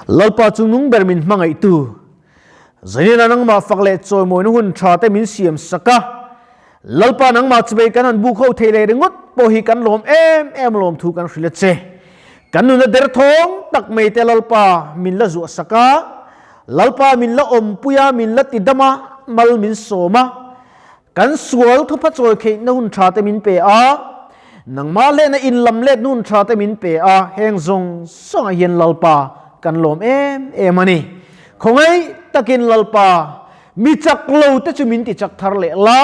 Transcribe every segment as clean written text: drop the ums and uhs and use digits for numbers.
Lalpa chu nung ber min hmangaihtu. Zainina nangmah fak leh chawimawina hun tha te min siam sak a. Lalpa nangmah chubei kan han buk ho thei leh ringawt pawh hi kan lawm em em lawm thu kan hrilh a che. Kan nuna derthawng tak mai te Lalpa min la zuah sak a. Lalpa min la awmpui a, min la tidam a, mal min sawm a. Kan sual thupha chawi kheihna hun tha te min pe a, nangmah lehna inlam letna hun tha te min pe a, heng zawng zawngah hian Lalpa kan lawm em em a ni. Khawngaih takin Lalpa, mi chak lo te chu min ti chak thar leh la,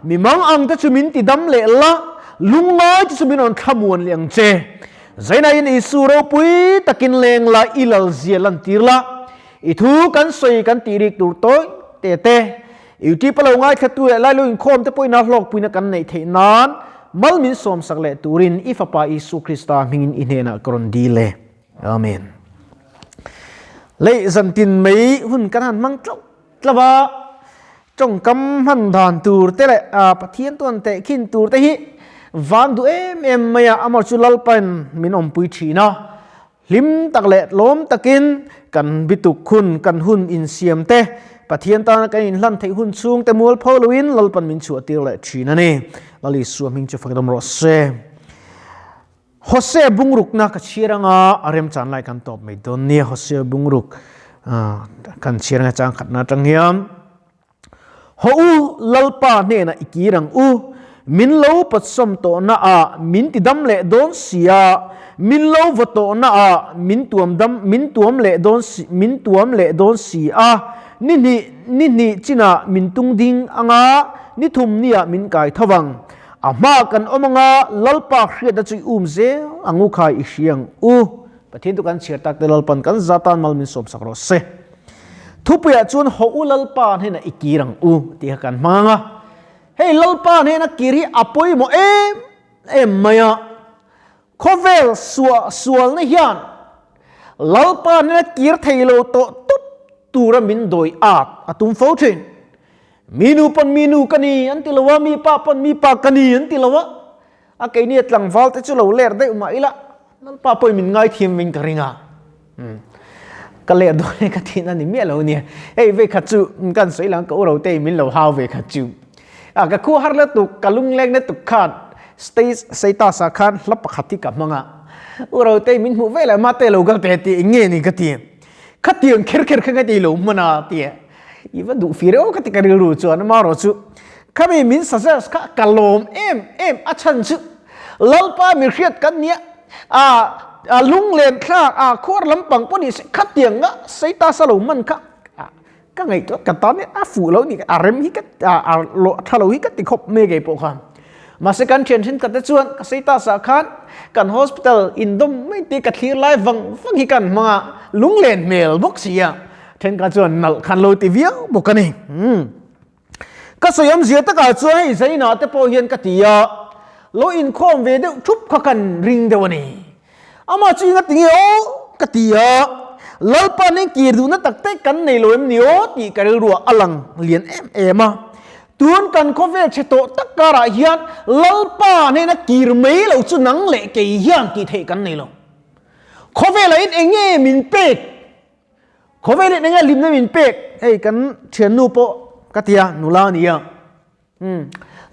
mi mang ang te chu min ti dam leh la, lungngai te chu min rawn thlamuan leh ang che. Zainain Isu ropui takin leng la, i lalzia lantir la, i thu kan sawi kan tih rik tur tawi te te. Youtube a lo ngaithlatu leh Lailu inkhawm te pawhin a hlawkpuina kan neih theih nan mal min sawmsak leh turin i Fapa Isu Krista hmingin i hnenah ka rawn dil e. Amen. Lei zantin mai hun kan han hmang tlauh tlauh a, tawngkam hman dan tur te leh Pathian tuan tehkhin tur te hi van duh em em mai a, amah chu Lalpain min awmpui thin a, Hlim tak leh tlawm takin kan bituk hun, kan hun insiam te, Pathian tana kan inhlan theih hun chhung te mual pho loin Lalpan min chhuah tir leh thin a ni. Lal Isua hming chu fak dawm rawh se. Hosea bungrukna ka chhiar anga a remchan lai kan tawp mai dawn nia. Hosea bungruk kan chhiar anga chang khatna atang hian. Haw u, Lalpa hnenah i kir ang u. Min lo pawtsawm tawhna ah min tidam leh dawn si a, min lo vaw tawhna ah min tuam dam min tuam leh dawn si min tuam leh dawn si a. Ni hnih ni hnih chinah min tung ding anga, ni thum niah min kai tho vang. A hmaah kan awm anga, Lalpa hriatna chu i um zel ang u khai i hria ang u. Pathian chu kan chhiar tak te Lalpan kan za tan mal min sawmsak rawh se. Thupuiah chuan haw u Lalpa hnenah i kir ang u tih kha kan hmang a. Hei Lalpa hnena kir hi a pawimawh em em mai a. Khawvel suah sualna hian Lalpa hnena kir thei lo tawh tawp tura min dawi at a tum fo thin. Mi nu pawn mi nu ka ni an ti lo a, mi pa pawn mi pa ka ni an ti lo a. A keini a tlangval te chu lo ler deuh mah ila Lalpa pawhin min ngaithiam vin ka ring a. Ka ler dawn e ka thin a ni miah lo nia. Hei ve khat chu kan sawi lang ka u ro te min lo hau ve khat chu. A ka khu har lutuk ka lungleng lutuk khan stage status ah khan hla pakhat hi ka hmang a. U ro te min hmuh vel ah mate lo kal teh tih eng nge ni ka ti. Khatiang kher kher kha ka ti lo hman a tia. I va duh fir eo ka ti ka rilru chuan amarawh chu khami min suggest kha ka lawm em em a chhan chu Lalpa mi hriat kan nia a a lunglen thlak a khuar lampang pawh ni se khatiang nga sei ta sa lo man kha ka ngaihtuah ka tan a fuh lo ni a rem hi ka a lo tha lo hi ka ti khawp mai kei pawh khan mahse kan thian thenkhat te chuan ka sei ta sa khan kan hospital indawm mai te ka thlir lai vang vang hi kan hmang a lunglen hmel bawk si a. Thenkhat chuan nalh khan lo ti viau bawk a ni. Ka sawi awmzia takah chuan hei Zaina te pawh hian ka ti a, lo inkhawm ve deuh thup kha kan ring deuh a ni. Amah chu enga tinge aw ka ti a, Lalpa nen kir duhna tak te kan nei lo em ni aw tih ka rilruah a lang lian em em a. Tun kan khawvel chhe tawh tak karah hian Lalpa hnena kir mai lo chu nang leh kei hian tih theih kan nei lo. Khawvelah hian eng nge min pek? Khawvel in enge limna min pek hei kan thiannu pawh ka tia nula a nia.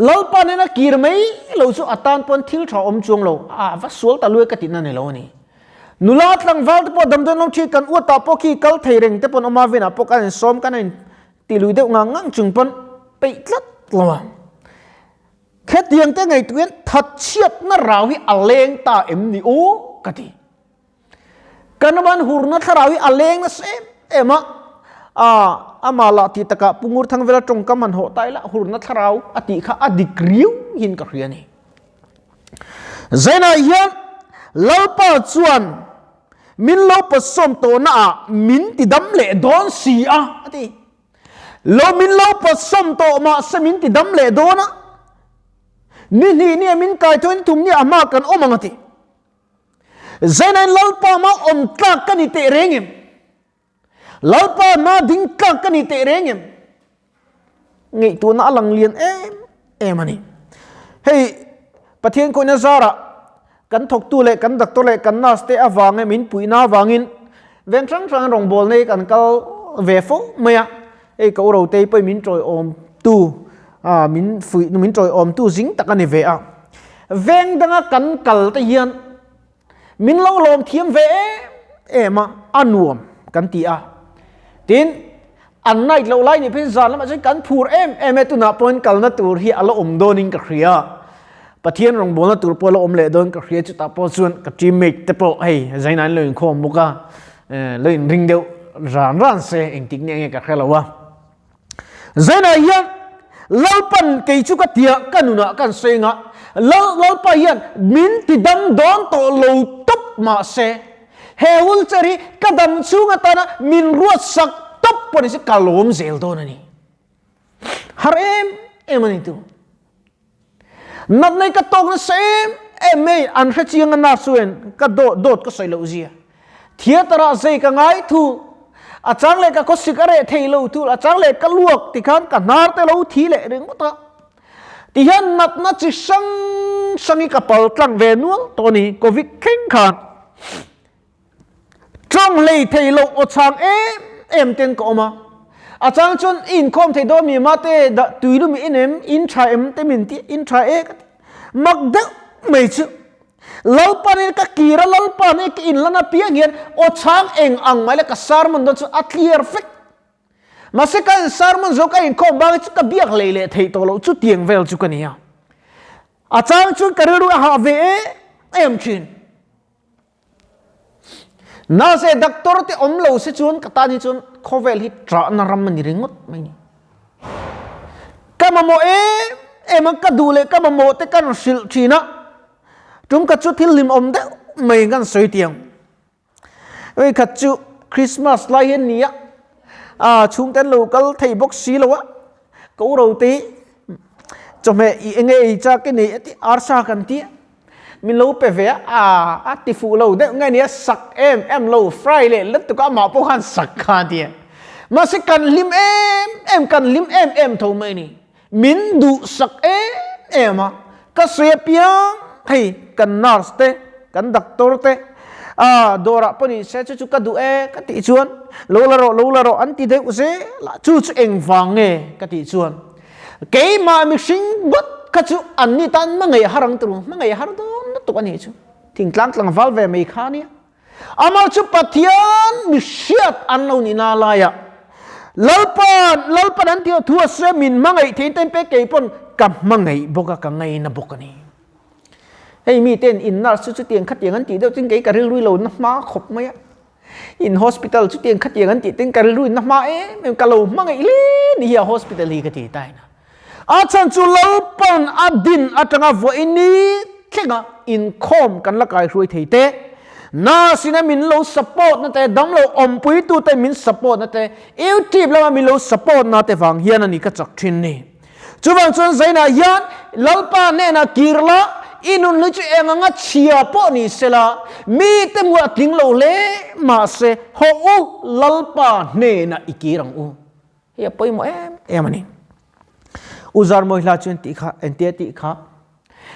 Lalpa nena kir mai lo chu atan pawn thil tha awm chuang lo a va sual ta luai ka tihna ni lo a ni. Nula tlangval te pawh damdawi lo thi kan uatah pawh khi kal thei reng te pawn awm a venah pawh kan insawm kan in ti lui deuh ngang ngang chung pawn peih tlat lo a. Khetiang te ngaihtuah hian thatchhiatna rau hi a leng ta em ni aw ka ti. Kan van hurna thlarau hi a leng nasa em em a, amah lah tih takah Pu Ngurthangvela tawngkam han hawh ta ila hurna thlarau a tih kha a dik riau hian ka hria a ni. Zainah hian Lalpa chuan min lo pawtsawm tawhna ah min tidam leh dawn si a, a ti. Lo min lo pawtsawm tawh mahse min tidam leh dawn a, ni hnih nia min kai thaw in thum nia a hma kan awm ang a ti. Zainain Lalpa ma awm tlak ka ni teh reng em? Lalpa ma ding tlak ka ni teh reng em? Ngaihtuahna a lang lian em em a ni. Hei Pathian kawina zarah kan thawktu leh kan doctor leh kan nurse te avang e min puihna avangin Veng hrang hrang rawngbawlna hi kan kal ve fo mai a, hei ka urotei pawhin min tawiawm tu min fuih min tawiawm tu zing tak a ni ve a. Veng danga kan kal te hian min lo lawm thiam ve em em a, a nuam kan ti a. Tin, an night loh lai nih phei zan lamah chuan kan phur em em e, tunah pawhin kalna tur hi a la awm dawnin ka hria. Pathian rawngbawlna tur pawh a la awm leh dawn ka hria, chutah pawh chuan ka teammate te pawh hei zaina an lo inkhawm bawk a, lo inring deuh ran ran se engtik nge nge ka hre lo a. Zainah hian Lalpan kei chu ka tia ka nunah kan sawi anga, Lal Lalpa hian min ti dam dawn tawh lo tawp mahse he wheelchair hi ka dam chhung atana min ruat sak tawp pawh ni se ka lawm zel dawn a ni. Har em em a ni tu. Natna hi ka tawk nasa em em mai, an hre chiang a nurse chuan ka dawt ka sawi loh zia. Theatre ah zei ka ngai thul, a chang leh ka khawsik a reh thei lo thul, a chang leh ka luak tikhan ka hnar te lo thi leh ringawt a. Tihian natna chi hrang hrang hi ka pal tlang ve nual tawh a ni, Covid thleng khan. Tawng hlei thei loh aw chhang em em ten ka awm a, a chang chuan i inkhawm thei dawn mi mate dah tui lum i en em, in tha em te min ti, in tha e ka ti. Mak deuh mai chu Lalpanin ka kir a, Lalpanin ka inlan apiang hian aw chhang eng ang mai leh ka sermon dawn chu a clear vek. Mahse ka in sermon zo ka inkhawm bang hi chu ka biak hlei leh theih tawh loh chutiang vel chu ka ni a. A chang chuan ka rilru a hah ve em em thin. Nurse doctor te awm lo se chuan ka tan hi chuan khawvel hi ṭahna ram a ni ringawt mai ni. Ka mamawh em em a, ka duh leh ka mamawh te kan hrilh ṭhin a, tum khat chu thil hlim awm deuh mai kan sawi tiang. Vei khat chu Christmas lai hi a ni a, aa chhungte an lo kal thei bawk si lo a, ka u ro te hi chawhmeh i enge ei chak i nei a ti, arsa kan ti a. Min lo pe ve a, aa a ti fuh lo deuh nge nia sak em em lo fry leh lutuk a amah pawh khan sak kha a ti a. Mahse kan hlim em em kan hlim em em tho mai a ni. Min duh sak em em a, ka sawi apiang hei kan nurse te kan doctor te aa dawrah pawh ni se chu chu ka duh e ka tih chuan lo la rawh lo la rawh an ti deuh zel a, chu chu engvang nge ka tih chuan Keimah mihring ngawt kha chu an ni tan hmangaih har ang turu, hmangaih har dawn lutuk a nih chu. Thingtlang tlangval ve mai kha nia. Amah chu Pathian mi hriat an lo nih na laiah Lalpan, Lalpan an tih thu a sawi a, min hmangaih thei ten pek kei pawn ka hmangaih bawk a, ka ngaina bawk a ni. Hei miten in nurse chu chutiang khatiang an tih deuh chuan kei ka rilru lo na hma khawp mai a. In hospital chu tiang khatiang an tih ten ka rilru in na hma em em ka lo hmangaih hle ni hi a hospital hi ka ti ta ina. A chhan chu Lalpan a din atanga vawiin ni thlenga inkhawm kan la kai hruai thei te, nurse ina min lo support na te, damlo awmpui tu te min support na te, YouTube lama min lo support na te vang hian a ni ka chak thin ni. Chuvang chuan Zainah hian Lalpa hnenah kir la, i nun hi chu eng anga chhia pawh ni sela, mite hmuh a tling lo hle mahse hawh u Lalpa hnenah i kir ang u. Hei a pawimawh em em a ni. U Zarmawi hla chuan tih kha, engtia tih kha,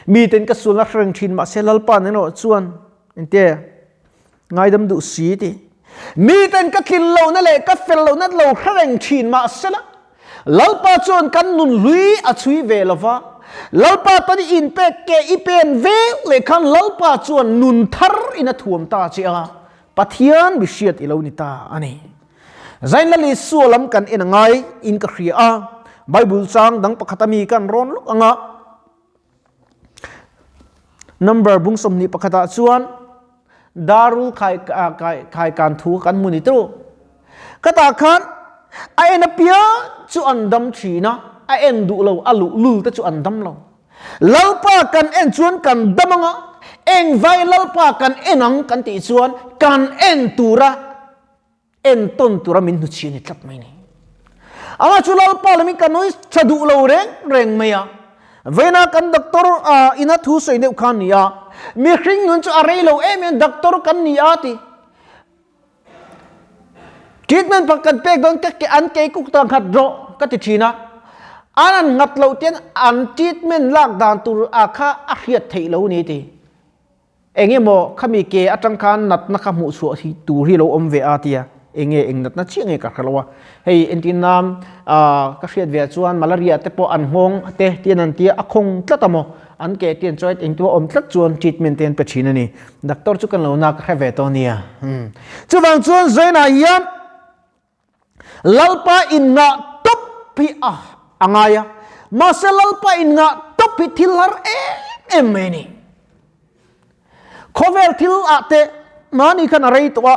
miten ka sualna hreng thin mahse Lalpa nen erawh chuan engtia ngaidam duh si ti. Miten ka tlin lohna leh ka fel lohna lo hre reng thin mahsela, Lalpa chuan kan nun hlui a chhui ve lo va, Lalpa tan i inpek ke i pen vek leh khan Lalpa chuan nun thar in a thuam ta che a, Pathian mi hriat i lo ni ta a ni. Zainlal Isua lam kan en a ngai in ka hria a, Bible chang dang pakhat ami kan rawn lawk ang a, Number bung 21 ah chuan Darul khai khai kan thu kan hmu ni tru. Khatah khan a en apiang chu an dam thin a, a en duh lo a luh lul te chu an dam lo. Lalpa kan en chuan kan dam anga, engvai Lalpa kan en ang kan tih chuan kan en tura entawn tura min hnuchhi a ni tlat mai ni. Amah chu Lalpa lamin kan hawi tha duh lo reng reng mai a. Vawiina kan doctor ina thu sawi deuh kha a ni a, mihring nun chu a rei lo em em doctor kan ni a ti. Treatment pakhat kan pek dawn ka ke an kei kuk ta nghat rawh ka ti thin a. An an nghat loh ten an treatment lak dan tur a kha a hriat theih lo ni ti. Engemaw khami ke atang khan natna kha hmuh chhuah hi tur hi lo awm ve a tia enge eng natna chiah nge ka hre lo a. Hei entir nan ka hriat ve ah chuan malaria te pawh an nghawng te tian an tia a khawng tlat a maw an ke te an chuan engtin a awm tlat chuan treatment te an pe thin a ni. Doctor chu kan lo na ka hre ve tawh a nia. Chuvang chuan Zainah hian Lalpa in ngah tawp hi a a ngai a, mahse Lalpa in ngah tawp hi thil har em em mai a ni. Khawvel thil ah te mahni khan a rei tawh a,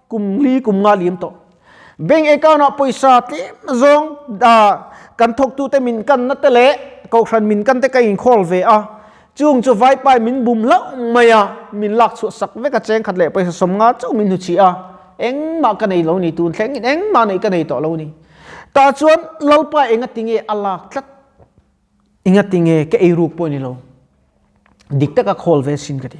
kum li kum nga liam tawh. Bank account ah pawisa tlem zawng kan thawktute min kanna te leh kohhran min kan te ka inkhawl ve a, Chung chu vaipai min bum hlauh mai a, min lak chhuah sak vek a, chengkhat leh pawisa 50 chauh min hnuchih a, engmah ka nei lo ni, tun thlengin engmah neih ka nei tawh lo ni. Tah chuan Lalpa enga tinge a lak tlat, enga tinge ka eiruk pawh ni lo, dik taka khawl ve sin ka ti.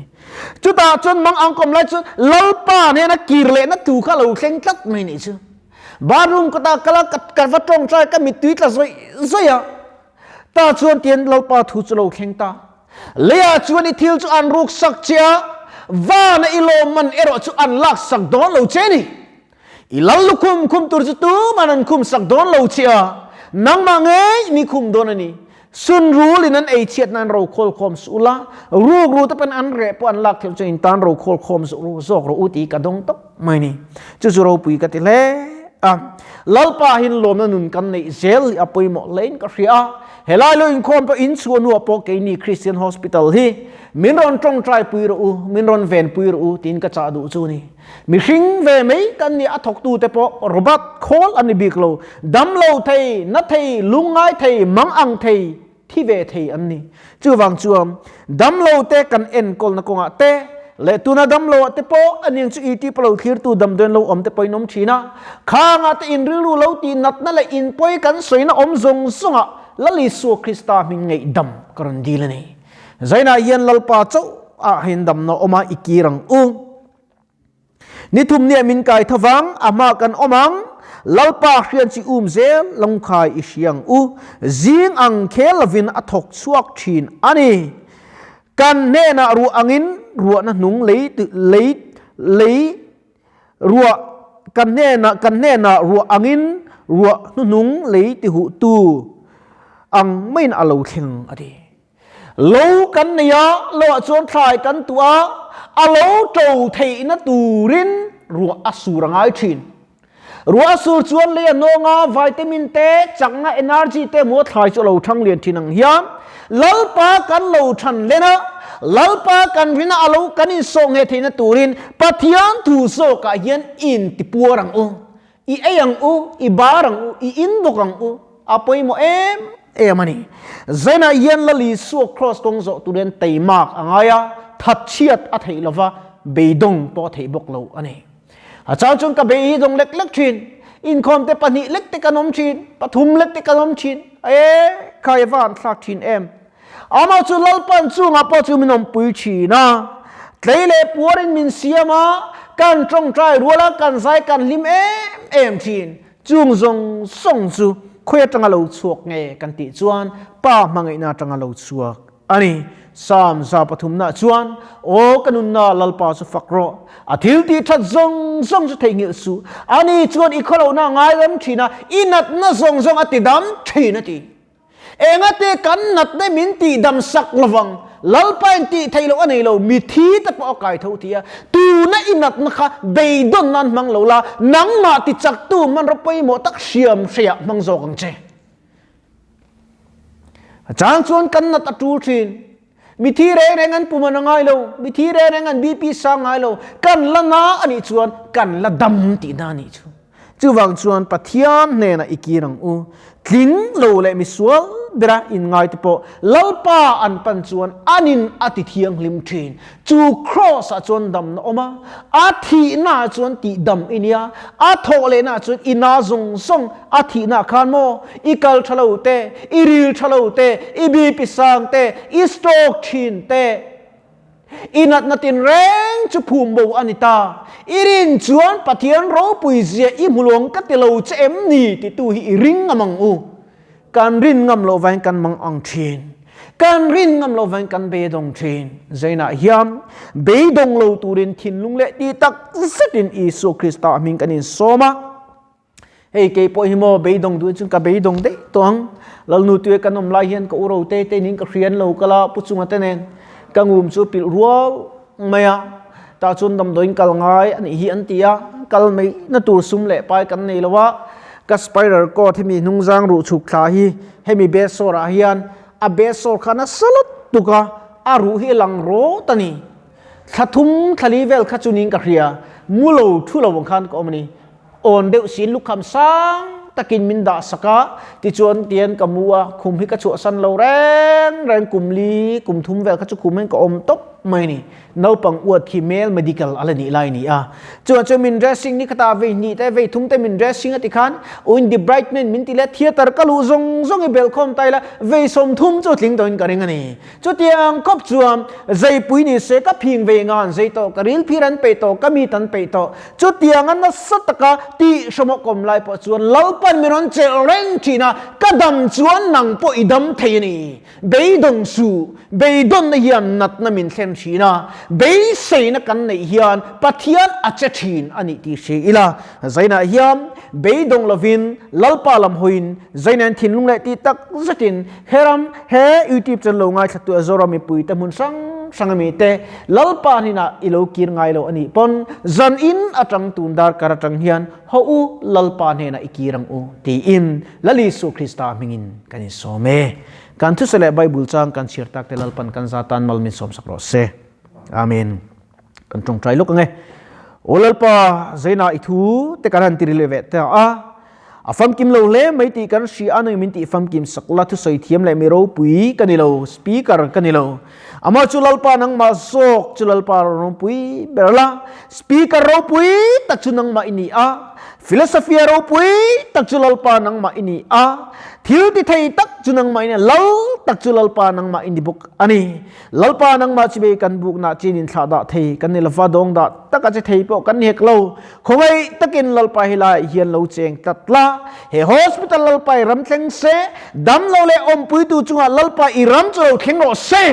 Chutah chuan mang ang kawm lai chuan Lalpa nena kir lehna thu kha lo thleng tlat mai nih chu. Bathroom kawtah kal a, ka va tawngtai ka mittui tla zawih zawih a, Ta chuan tian Lalpa thu chu lo thleng ta. Leiah chuan i thil chu an ruksak che a, vana i lawmman erawh chu an laksak dawn lo che ni. I lal lukhum khum tur chu tuman an khumsak dawn lo che a, nangmah ngei mi khum dawn a ni. Sun rulin an ei chhiat nan ro khawl khawm suh ula, ruk ru te pawn an reh pawh an lak theih chuan in tan ro khawl khawm zawk rawh u tih ka dawng tawp mai ni. Chu chu ropui ka ti hle a. Lalpa hin lawmna nun kan neih zel hi a pawimawh hlein ka hria a, helai lo inkhawm pawh inchhuah hnuah pawh keini Christian Hospital hi min rawn tawngtai pui rawh u, min rawn ven pui rawh u tiin ka chah duh chu ni. Mihring ve mai kan nih a thawktute pawh Robert khawl an ni bik lo, damlo thei, na thei, lungngai thei, mangang thei, thi ve thei an ni. Chuvang chuan damlo te kan enkawlna kawngah te leh tuna damlo ah te pawh a niang chu i tih pawh lo thlirtu damdawiin lo awm te pawhin awm thin a. Khangah te in rilru lo tih natna leh in pawi kan sawina awm zawng zawngah Lal Isua Krista hming ngaihdam ka rawn dil a ni. Zainah hian Lalpa chauh ah hian damna awm a i kir ang u. Ni thum nia min kai tho vang, a hma kan awm ang, Lalpa hrian chi um zel lungkhai i hria ang u, zing ang khel lovin a thawk chhuak thin a ni. Kan hnenah ruah angin ruahna hnung lei lei lei ruah kan hnenah kan hnenah ruah angin ruah hnuhnung lei tihuhtu ang maiin a lo thleng a ti. Lo kan nei a, lo ah chuan thlai kan tuah a, a lo to theihna turin ruah a sur a ngai thin. Ruah a sur chuan lei a nawng a, vitamin te, chakna, energy te hmuh a thlai chu a lo thang lian thin ang hian Lalpa kan lo than len a, Lalpa kan rin a, a lo kan insawh ngheh theihna turin Pathian thu zawkah hian intipuar ang u. I ei ang u, i bar ang u, i in bawk ang u, a pawimawh em em a ni. Zainah hian Lal Isua Kraws kawng zawh tur hian teimak a ngai a, thatchhiat a theih lova, beidawng pawh a theih bawk lo a ni. A chang chuan ka bei hi dawng lek lek thin, inkhawm te pahnih lek te kan awm thin, pathum lek te kan awm thin, e khai a va han thlak thin em. Amah chu Lalpan chungah pawh chu min awmpui thin a, tlei leh puarin min siam a, kan tawngtai rual a, kan zai kan hlim em em thin. Chung zawng zawng chu khawi atanga lo chhuak nge kan tih chuan Pa hmangaihna atanga lo chhuak a ni. Psalm 103 chuan, Aw ka nunna Lalpa chu fak rawh, a thil tih that zawng zawng chu theihnghilh suh, ani chuan i khawlohna a ngaidam thin a, i natna zawng zawng a tidam thin a ti. Engate kan natna min tihdam sak lovang, Lalpa in tih theih loh a nei lo, mithi te pawh a kai tho ti a, tuna i natna kha beidawn nan hmang lo la, nangmah ti chaktu hmanraw pawimawh tak hriam hreiah hmang zawk ang che. A chang chuan kan nat a tul thin, mithi reng reng an pum an a ngai lo, mithi reng reng an BP sang ngai lo, kan la na a nih chuan kan la dam tihna a nih chu. Chuvang chuan Pathian hnenah i kir ang u. Tling lo leh misual bera inngai te pawh Lalpa an pan chuan anin a ti thianghlim thin. Chu Kraws-ah chuan damna awm a, a thihnaah chuan tihdam i nia, a thawh lehnaah chuan i na zawng zawng a thihnaah khan maw i kal tha lo te, i ril tha lo te, i BP sang te, i stroke thin te, I natna tinreng chu phum bo a ni ta. I rin chuan Pathian ropui zia i hmu luang ka ti lo che em ni titu hi i ring ngam ang u. Kan rin ngam loh vangin kan mang ang thin. Kan rin ngam lo vangin kan beidawng thin. Zainah hian beidawng lo turin thinlung leh ti tak zetin Isua Krista hming kan insawm a. Hei kei pawh hi maw beidawng duh chuan ka beidawng daih tawh ang. Lalnu tue kan awm lai hian ka u ro te te nin ka hrian lo kal a, Pu Chunga te nen ka ngum chu pilh rual mai a. Tah chuan damdawiin kal ngai a nih hi an ti a, kal mai na tur sum leh pai kan nei lo a. Ka spider cord hemi hnungzang ruh chhuk thla hi hemi besawr ah hian a besawr kha nasa lutuk a, a ruh hi a lang rawt a ni. Thla thum thla li vel kha chu niin ka hria, mu lo thu lo ang khan ka awm a ni. Awn deuh siin lukham sang takin min dah sak a, tichuan tian ka mu a, khum hi ka chhuahsan lo reng reng kum li kum thum vel kha chu khum hian ka awm tawp mai a ni. Naupang uat khi male medical a la nih lai a ni a. Chuan chuan min dressing ni khatah vei hnih te vei thum te min dressing a ti khan uin debrightment min ti leh theatre ka luh zawng zawng i belhkhawm ta ila vei 30 chu tling tawhin ka ring a ni. Chutiang khawp chuan zeipui ni se ka phing ve ngan zei tawh, ka ril phir an peih tawh, ka mit an peih tawh. Chutianga nasa taka tih hrawmawh kawm lai pawh chuan Lalpan min rawn chelh reng thin a, ka dam chuan nang pawh i dam thei a ni. Beidawng suh, beidawnna hian natna min thlen thin a, beiseina kan neih hian Pathian a che thin a nih tih hria ila. Zainah hian beidawng lovin Lalpa lam hawiin Zainain thinlung leh tih tak zetin Heram, he YouTube channel lo ngaithla tu a Zoram mipui te hmun hrang hrang ami te Lalpa hnenah i lo kir ngai lo anih pawn zan in atang tun darkar atang hian haw u Lalpa hnenah i kir ang u tiin Lal Isu Krista hmingin kan insawm e. Kan thusawi leh Bible chang kan chhiar tak te Lalpan kan za tan mal min sawmsak rawh se. Amen. Kan tawngtai lawk ang e. Aw Lalpa, Zaina i thu te kan han ti ri leh ve ta a. A famkim lo hle mai tih kan hria a, nui min tih famkim sak la, thusawi thiam leh mi ropui ka ni lo, speaker ka ni lo. Amah chu Lalpa nangmah zawk chu Lalpa ropui ber la, speaker ropui tak chu nangmah i ni a, philosophy ropui tak chu Lalpa nangmah i ni a, thil ti thei tak chu nangmah i ni a, lal tak chu Lalpa nangmah i ni bawk a ni. Lalpa nangmah chi bei kan bukna chin in thlah dah thei kan ni lova dawng dah taka che thei pawh kan ni hek lo. Khawngaih takin Lalpa helaiah hian lo cheng tlat la, he hospital Lalpa i ram thleng se, dam lo leh awmpuitu chungah Lalpa i ram chu lo thleng rawh se.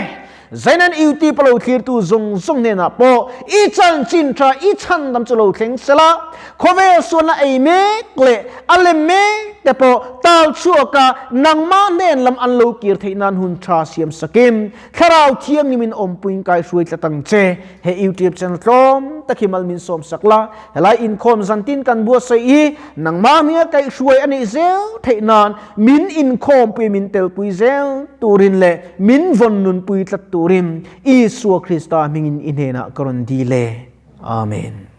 Zainan UT pa lo thlirtu zawng zawng hnenah pawh i chanchin tha i chhandam chu lo thleng se la, khawvel sualna ei mek leh a lem mek te pawh tal chhuaka nangmah hnen lam an lo kir theih nan hun tha siam sakin Thlarau Thianghlim in awmpuiin kai hruai tlat ang che. He YouTube channel tlawm tak hi mal min sawm sak la, helai inkhawm zantin kan buatsaih hi nangmah hminga kaihhruai a nih zel theih nan min inkhawmpui min telpui zel turin leh min vawn nunpui tlat turin Isua Krista hmingin i hnenah ka rawn dil e. Amen.